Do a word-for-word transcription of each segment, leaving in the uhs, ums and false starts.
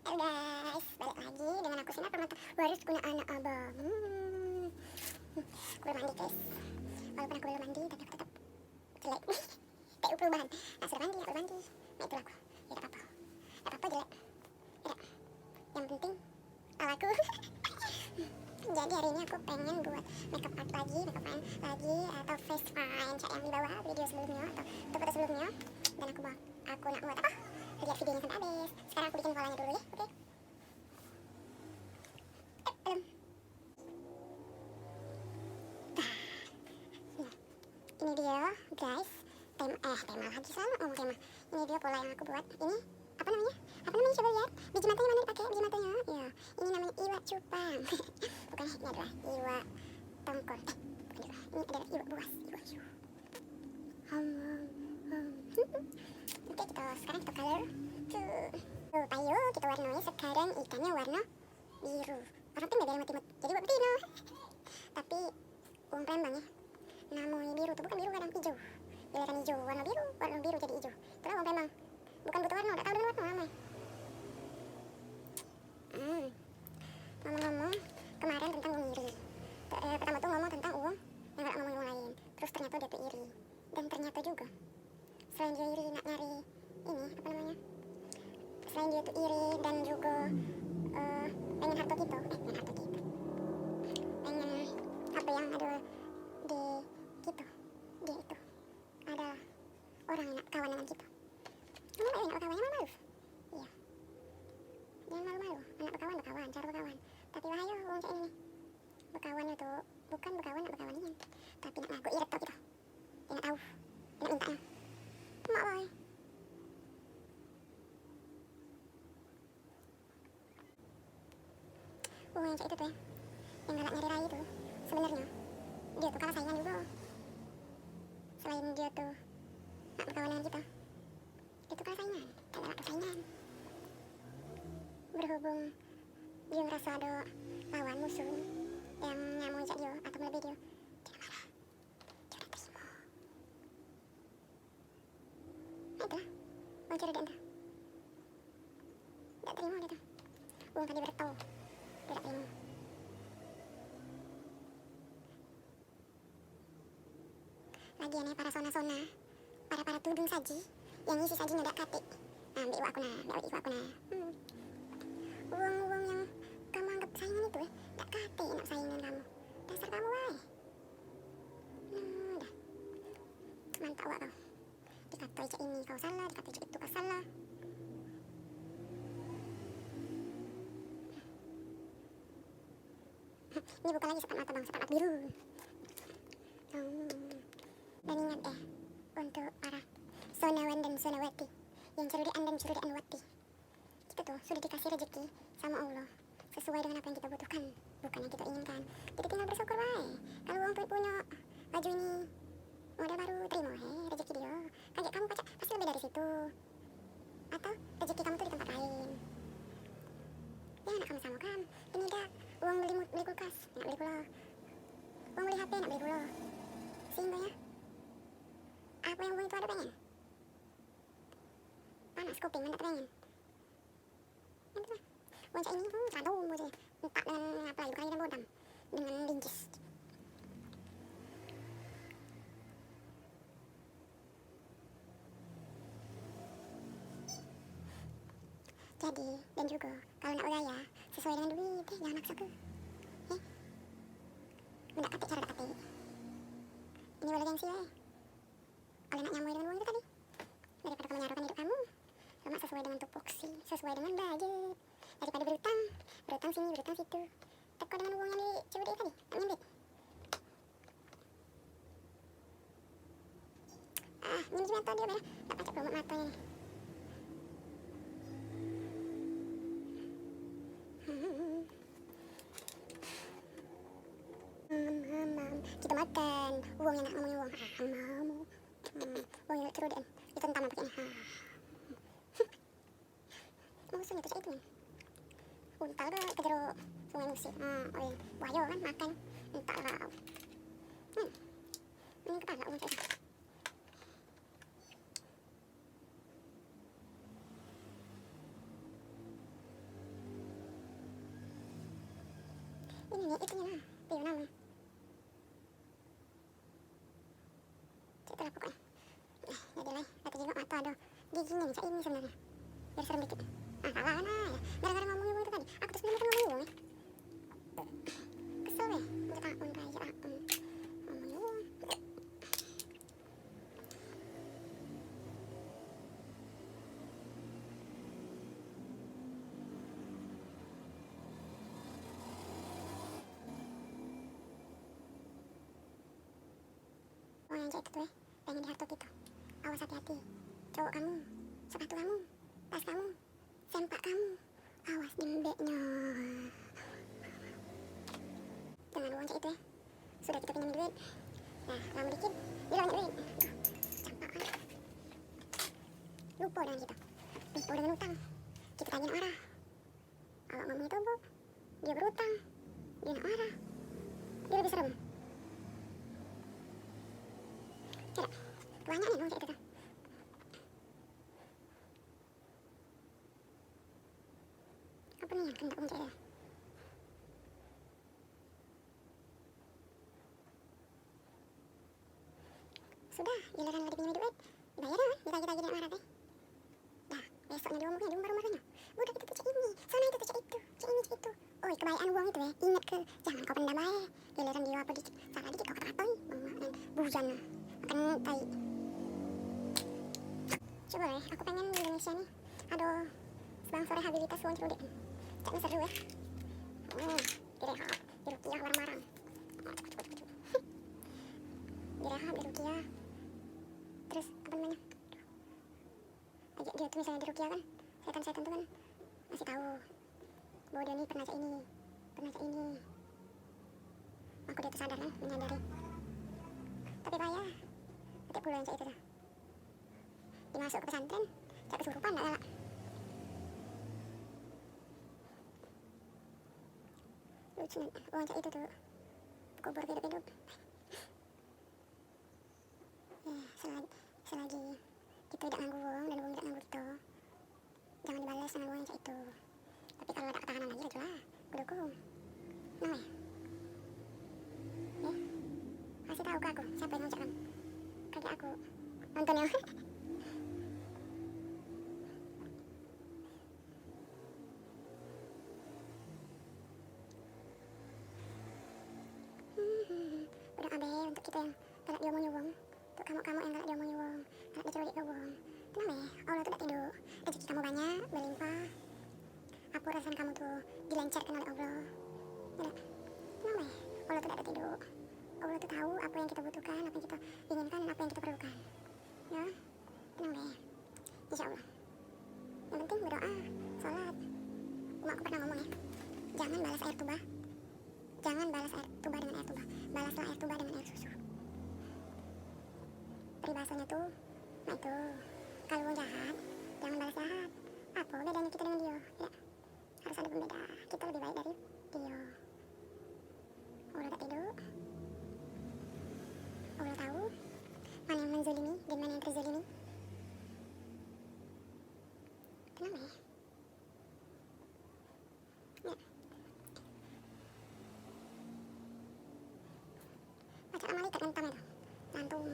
Halo guys, balik lagi dengan aku Sinar Permata, waris guna anak abang. Hmm. Aku belum mandi guys. Walaupun aku belum mandi tapi aku tetap jelek. Tak ada perubahan. Nak sudah mandi, nak belum mandi. Nah itulah aku. Ya tak apa-apa. Tak apa-apa jelek. Ya tak. Yang penting aku. Jadi hari ini aku pengen buat makeup art lagi, makeup fine lagi, atau face fine kayak yang di bawah video sebelumnya atau, atau foto sebelumnya. Dan aku buat, aku nak buat apa? Lihat videonya sampai habis. Sekarang aku bikin polanya dulu ya, oke? Eh, belum. Dah. Nah. Ini dia guys, tema, eh tema lagi, selalu ngomong tema. Ini dia pola yang aku buat. Ini apa namanya? Apa namanya, coba lihat? Biji matanya mana dipakai? Biji matanya. Ya, ini namanya iwak cupang. Bukan, ini adalah iwak tongkol. Eh, bukan iwak. Ini adalah iwak buas. Iwak hiu. Ham, ham, ham. Oke, kita sekarang kita color. Tuh. Tuh, payo kita warnai sekarang ikannya warna biru. Orang pink beda sama timut. Jadi buat betina. Tapi wong Palembang ya. Namonyo biru tu bukan biru kadang, ijo. Giliran ijo, warna biru, warna biru jadi ijo. Itulah wong Palembang. Bukan butuh warna, dak tahu dengan warna namanya. Hmm. Ngomong-ngomong, kemarin tentang wong iri. Te- eh, pertama tu ngomong tentang wong yang galak ngomongin wong lain. Terus ternyata dia tu iri. Dan ternyata juga selain dia iri nak nyari ini, apa namanya, selain dia tu iri dan juga eh, pengen harta kita, eh pengen harta kita, pengen apa yang ada di kita, dia itu adalah orang yang nak kawan dengan kita. Kenapa nak kawan? Jangan malu. Iya, jangan malu-malu. Nak bekawan, bekawan, cara bekawan. Tapi bahaya wong cak ini. Bekawan tu bukan bekawan nak bekawan nian, tapi nak ngaku irit tau kita. Dia nak tahu, dia nak minta nyo. Mak wai. Oh, yang cak itu tu ya, yang galak nyari rai tu, sebenarnya dia tu kalah saingan juga. Selain dia tu nak bekawan dengan kita, dia tu kalah saingan, tak galak saingan. Berhubung dia ngerasa ada lawan musuh yang nyamoi cak dia atau melebihi dia, dia nak marah. Dia dak terima. Nah, itulah. Wajar dak entah. Dak terima dia tu. Wong tadi bereto. Dia dak terima. Lagian ya, para sona-sona, para-para tudung saji, yang ngisi sajinyo dak katik. Nah, ambek iwak aku nah, ambek iwak aku nah. Hmm. Wong-wong yang kamu anggap saingan itu, eh, dak katik nak saingan kamu. Dasar kamu bae. Nah, dah. Mantap awak kau. Dikatai cak ini kau salah, dikatai cak itu kau salah. Ini bukan lagi sepat mata bang, sepat mata biru. Hmm. Dan ingat eh, untuk para sonawan dan sonawati yang cerudekan dan cerudekan wati. Kita tuh sudah dikasih rezeki sama Allah sesuai dengan apa yang kita butuhkan, bukan yang kita inginkan. Jadi tinggal bersyukur bae. Kalau wong tuh punya baju ini model baru, terima he rezeki dia. Kan kamu pacak pasti lebih dari situ. Atau rezeki kamu tuh di tempat lain. Ya nak kamu sama kan. Ini dah wong beli, beli kulkas, nak beli pula. Wong beli H P, nak beli pula. Sehingga ya, apa yang wong itu ada pengen. Panas kuping, dak pengen. Yang betul. Boncak ini, hmm, kado boncak. Entak dengan apa lagi, bukan lagi dengan bodam. Dengan linjis. Jadi, dan juga, kalau nak begaya, sesuai dengan duit, eh, jangan maksa ke. Eh. Dak katik cara dak katik. Ini boleh gengsi, eh. Oleh nak nyamoi dengan wong itu tadi. Daripada kamu nyaruhkan hidup kamu, lemak sesuai dengan tupoksi, sesuai dengan budget. Daripada berutang, berutang sini, berutang situ. Teko dengan wong yang di C B D tadi, nak nyambit. Ah, ini mata dia, dah. Nak pacak pelumut matonyo ni. Hmm, hmm, hmm. Kita makan. Wong yang nak ngomongin wong. Ah, mau. Hmm, wong yang nak cerudekan. Kita entam pakai ni. Ha. Musuhnya tu cak itu ni. Untal ke ke jero Sungai Musi. Hmm, oi, buayo kan makan. Entak lah. Hmm. Ini kepala wong cak itu. Ini nih, itunya nah. Pion name. Cak itulah pokoknyo. Nah, jadi lah, kata jingok mato ado giginyo ni, cak ini sebenarnyo. Biar serem dikit. Nah, salah kan, ah, ya. Gara-gara ngomong iwong itu tadi. Aku tuh sebenarnyo bukan ngomong iwong, ya. Kesel deh, minta ampun, Rai, ya ampun. Ngomong iwong. Wong yang cak itu tuh, eh, pengen diharto kito. Awas, hati-hati. Cowok kamu, sepatu kamu, tas kamu, sempak kamu. Awas diembeknyo. Jangan wong cak itu, eh. Sudah kito pinjam duit, nah, lamo dikit, dio la banyak duit. Aduh, campak kan. Lupo dengan kito. Lupo dengan utang. Kito tagih nak marah. Awak ngomong itu, Bu. Dio berutang. Dio nak marah. Dio lebih serem. Coba. Banyak ni wong cak itu tuh. Apa ni yang kena wong cak itu? Sudah, giliran lagi pinjam duit, bayar kan, ditagih-tagih dengan marah teh. Dah, besoknyo diomong, diumbar-umbar nyo. Budak itu tuh cak ini, sana itu tuh cak itu, cak ini, cak itu. Oi, kebaekan wong itu, eh, inget ke, jangan kau pendam bae. Giliran dio apo dikit, salah dikit kau kato-katoi. Bujan. Makan tai. Coba, eh, aku pengen di Indonesia nih. Ado sebang sore habilitas wong celudik. Caknyo seru, eh. Hmm, direhab, dirukiah barang-barang. Direhab, dirukiah. Terus, apa namanya? Ajak dio tuh misalnyo dirukiah kan, setan-setan tuh kan masih tau bahwa dio ni pernah cak ini, pernah cak ini. Mako dio tuh sadar kan, menyadari. Tapi payah. Katek pulo yang cak itu tuh. Dimasuk ke pesantren, cak kesurupan dak galak. Lucu nian, wong cak itu tuh kubur hidup-hidup. Eh, selagi, selagi kito dak nganggu wong dan wong dak nganggu kito, jangan dibales dengan wong yang cak itu. Tapi kalu dak ketahanan lagi, ajolah, kudukung. Nah, eh. Eh, kasih tau ke aku siapo yang ngucapkan. Kagek aku nonton yang Berdoa be untuk kito yang galak diomong wong, untuk kamu-kamu yang galak diomong wong, galak diceludik wong. Tenang be, Allah tu dak tiduk. Rezeki kamu banyak, berlimpah. Apo urusan kamu tu dilancarkan oleh Allah. Ya dak? Tenang be, Allah tu dak tiduk. Allah tu tau apo yang kito butuhkan, apo yang kito inginkan, dan apo yang kito perlukan. Ya. Tenang be. Insya Allah. Yang penting berdoa, sholat. Cuma aku pernah ngomong ya, jangan balas air tuba. Jangan balas air tuba dengan air tuba. Balaslah air tuba dengan air susu. Peribahasanya tuh, nah itu, kalau wong jahat, jangan balas jahat. Apa bedanya kita dengan dia? Tidak. Harus ada pembeda. Kita lebih baik dari dia. Allah dak tiduk. Allah tahu mana yang menzalimi dan mana yang terzalimi. Tenang be. Ya. Pacak malaikat ngentam itu. Lantung.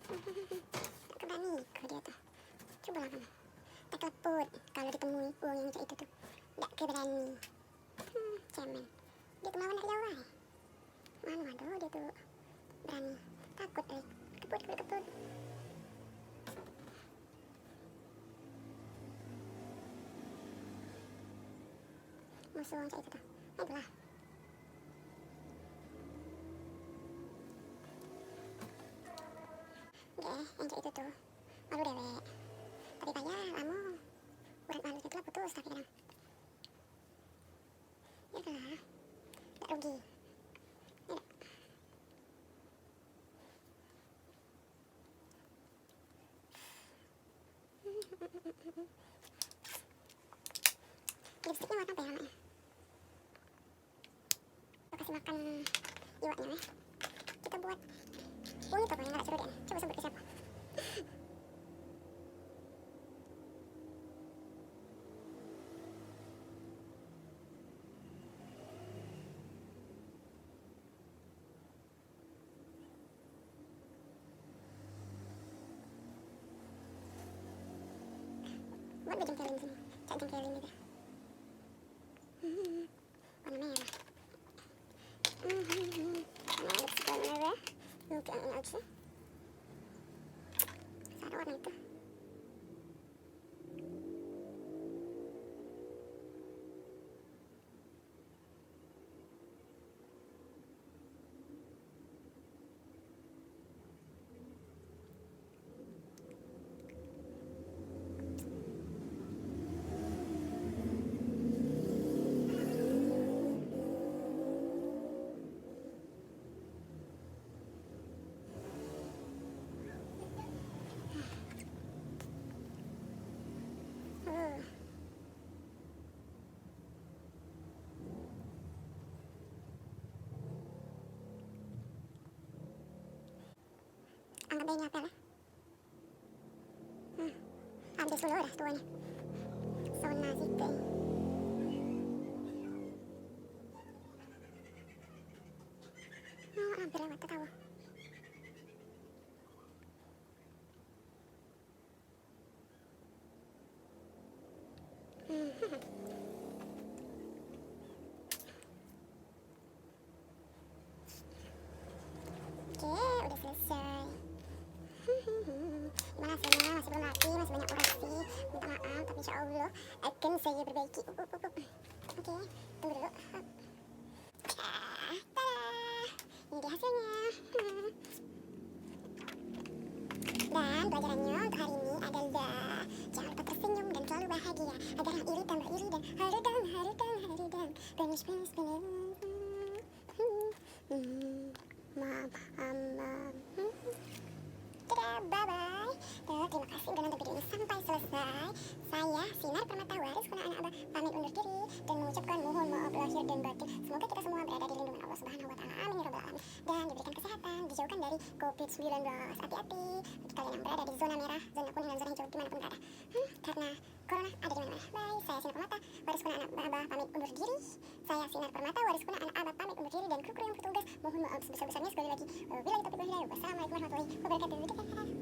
Dak keberani kau dia tu. Cubalah kamu. Tekeleput kalu ditemui wong yang cak itu tu. Dak keberani. Hmm, cemen. Dia tu melawan dak jauh ai. Mano ado dia tu berani. Takut ai. Keput, keput, keput. Musuh wong cak itu tu. Nah, itulah. Deh, yang cak itu tu. Malu dewek. Tapi payah, lamo. Urat malu itu lah putus, tapi kadang. Ya lah. Dak rugi. Ya dak? Lipstiknya Buat apa ya lemaknya? Kita kasih makan iwaknya, eh. Kita buat kunyit apa yang agak seru deh. Coba sebut ke siapa? Buat bejengkelin sini. Cak jengkelin aja. Hmm, warna merah. Hmm, warna merah. Ini kayak ini aja. Ada warna itu. Anggap bae ini apel, eh. Hmm. Habis dulu dah tuo ni. Sona sike. Oh, hampir lewat, tak tahu. Hmm. Oke, udah selesai. Gimana hasilnya? Masih belum rapi, masih banyak kurasi. Minta maaf, tapi insya Allah akan saya perbaiki. Up, up, up, up. Oke, tunggu dulu. Up. Ah, tada! Ini dia hasilnya. Hmm. Dan pelajarannya untuk hari ini adalah jangan lupa tersenyum dan selalu bahagia agar yang iri tambah iri dan harudang, harudang, harudang. Penis, penis, penis. Hmm. Hmm. Mam, am, mam. Hmm. Dadah, bye bye. Tuh, terima kasih udah nonton video ini sampai selesai. Saya Sinar Permata, waris kena anak abah, pamit undur diri dan mengucapkan mohon maaf lahir dan batin. Semoga kita semua berada di lindungan Allah Subhanahu wa Ta'ala. Amin ya rabbal alamin. Dan diberikan kesehatan, dijauhkan dari covid sembilan belas. Hati-hati bagi kalian yang berada di zona merah, zona kuning, dan zona hijau, dimanapun berada. Hmm, karena corona ada di mana-mana. Bye, saya Sinar Permata, waris kena anak abah, pamit undur diri. Saya Sinar Permata, waris kena anak abah, pamit undur diri, dan kru-kru yang bertugas mohon maaf sebesar-besarnya sekali lagi. Wabillahi taufiq wal hidayah. Wassalamualaikum warahmatullahi wabarakatuh. Dadah.